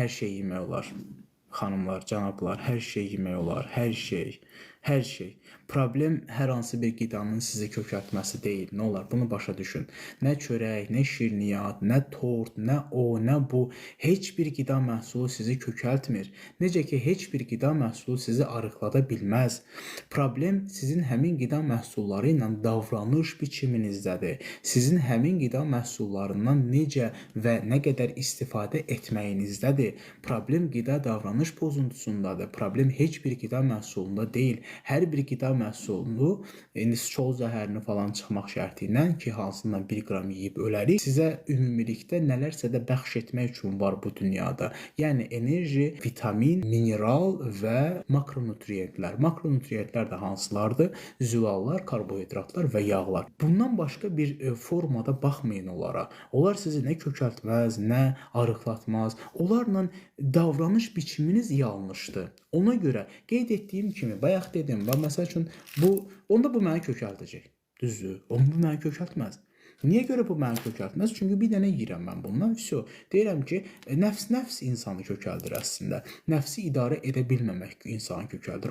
Hər şey yemək olar. Xanımlar, cənablar, hər şey yemək olar, hər şey, hər şey. Problem hər hansı bir qidanın sizi kökəltməsi deyil. Nə olar, bunu başa düşün. Nə çörək, nə şirniyyat, nə tort, nə o, nə bu, heç bir qida məhsulu sizi kökəltmir. Necə ki, heç bir qida məhsulu sizi arıqlada bilməz. Problem sizin həmin qida məhsulları ilə davranış biçiminizdədir. Sizin həmin qida məhsullarından necə və nə qədər istifadə etməyinizdədir. Problem qida davranış pozuntusundadır. Problem heç bir qida məhsulunda deyil. Hər bir qida məhsulunu indi sıçovul zəhərini falan çıxmaq şərti ilə ki, hansından 1 qram yeyib ölərik, sizə ümumilikdə nələrsə də bəxş etmək üçün var bu dünyada. Yəni enerji, vitamin, mineral və makronutrientlər. Makronutrientlər də hansılardır? Zülallar, karbohidratlar və yağlar. Bundan başqa bir formada baxmayın onlara. Onlar sizi nə kökəltməz, nə arıqlatmaz. Onlarla davranış biçiminiz yanlışdır. Ona görə qeyd etdiyim kimi, bayaq dedim, bax məsəl üçün bu, onda bu məni kökəltəcək. Düzdür? Onda bu məni kökəltməz. Niyə görə bu məni kökəltməz? Çünki bir dənə yeyirəm mən bundan. Vəsə. Deyirəm ki, nəfs insanı kökəldir əslində. Nəfsi idarə edə bilməmək insanı kökəldir.